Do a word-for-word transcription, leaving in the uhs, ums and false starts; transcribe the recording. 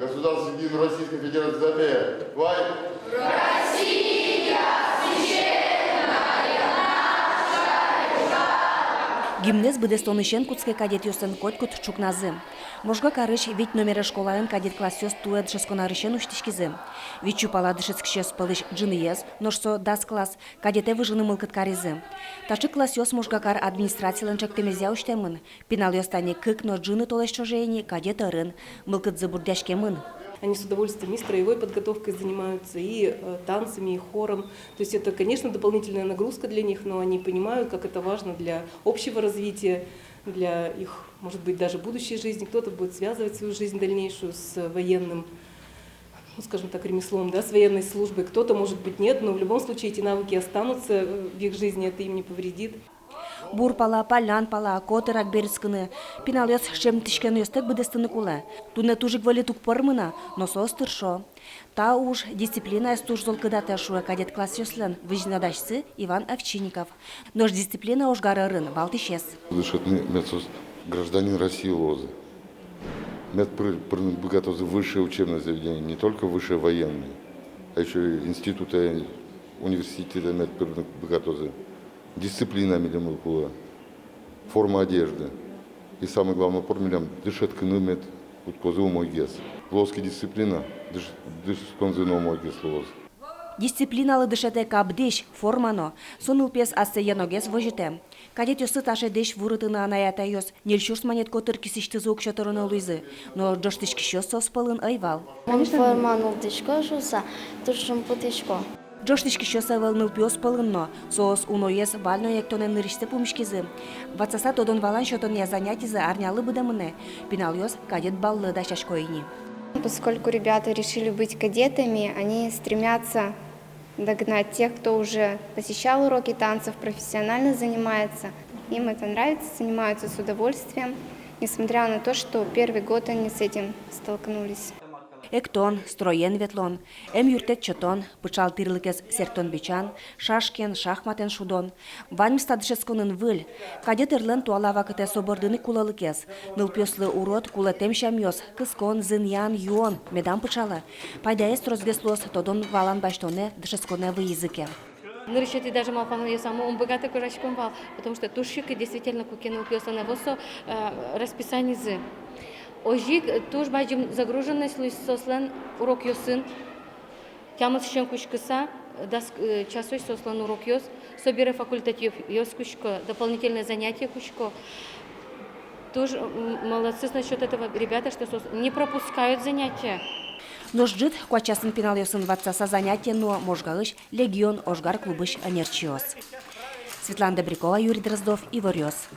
Государственный гимн Российской Федерации запеваем. Вай! Гимнэз быдэстонысен кутске кадетъёслэн котькуд ӵукназы. Можга карысь вить номеро школаын кадет классъёс туэ дышетскон арысен усьтӥськизы. Вить сю пала дышетскисьёс пӧлысь ӝыныез, нош со дас класс, кадетэ выжыны мылкыд каризы. Таӵе классъёс Можга кар администрацилэн ӵектэмезъя усьтэмын. Пиналъёс тани кык но ӝыны толэзь ӵоже ини кадет ӧрын, мылкыдзы бурдъяськемын. Они с удовольствием и строевой подготовкой занимаются, и, э, танцами, и хором. То есть это, конечно, дополнительная нагрузка для них, но они понимают, как это важно для общего развития, для их, может быть, даже будущей жизни. Кто-то будет связывать свою жизнь дальнейшую с военным, ну, скажем так, ремеслом, да, с военной службой. Кто-то, может быть, нет, но в любом случае эти навыки останутся, э, в их жизни, это им не повредит. Бур пала, паллян пала, котырак берытскыны. Пиналъёс ӵемтӥськонъёстэк быдэстыны кулэ. Туннэ туж ик вольыт уг пӧрмы на, но соос тыршо. Та уж дисциплинаез туж зол кыдатэ, шуэ кадет классъёслэн визьнодасьсы Иван Овчинников. Нош дисциплина ожгар ӧрын валтӥсез. Дышетыны мед соос гражданин России луозы. Мед пыр-, пырыны быгатозы высшее учебное заведение, не только высшее военное, а ещё и институтэ, университетэ мед пырыны быгатозы. Дисциплина милемлы кулэ, форма одежды. И самый главный упор милям дышетскыны мед кутскозы умойгес. Луоз ке дисциплина, дыш-, дышетсконзы но умойгес луоз. Дисциплиналы дышетэ кабдӥсь, форма но. Со нылпиез ассэ йӧногес возьытэ. Кадетъёслы таӵе дӥсь вурытыны анай-атайёс ньыль сюрс манет котыр кисысьтызы уксё тыроно луизы. Но ӝожтӥськисьёс соос пӧлын ӧй вал. Мон форма нуллӥсько шуыса, туж шумпотӥсько. Ӝожтӥськисьёс ӧвӧл нылпиос пӧлын но, соос уноез валь но эктонэн нырысьсэ пумиськизы. Ватсаса тодон-валан сётонъя занятизы арнялы быдэ мынэ. Пиналъёс кадет баллы дасясько ини. Поскольку ребята решили быть кадетами, они стремятся догнать тех, кто уже посещал уроки танцев, профессионально занимается. Им это нравится, занимаются с удовольствием, несмотря на то, что первый год они с этим столкнулись. Эктон, строен ветлон, эмъюрттэт сётон, пыӵал тӥрлыкез сэрттон-бичан, шашкаен, шахматэн шудон. Ваньмыз та дышетсконын выль. Кадет ӧрлэн туала вакытэ со бордын ик кулэлыкез. Нылпиослы урод, кулэтэм сямъёс, кыскон, зынъян, юон медам пыӵалэ. Пайдаез тросгес луоз тодон-валан басьтонэ, дышетсконэ выйизы ке. Нырысетӥ даже малпанъёсамы ум быгатэ кожаськом вал, потому что туж ик действительно куке нылпиослэн ӧвӧл со, э, расписанизы. Озьы ик туж бадӟым загруженность луиз соослэн урокъёсын. Тямысысен кутскыса, дас, э, часозь соослэн урокъёс, собере факультативъёс кутско, дополнительное занятие кутско. Туж, м, молодцы насчёт этого ребята, что соос не пропускают занятия. Нош ӝыт куать часын пиналъёсын ватсаса занятие нуо Можгаысь «Легион» ожгар клубысь ӧнерчиос. Светлана Добрякова, Юрий Дроздов, «Иворъёс».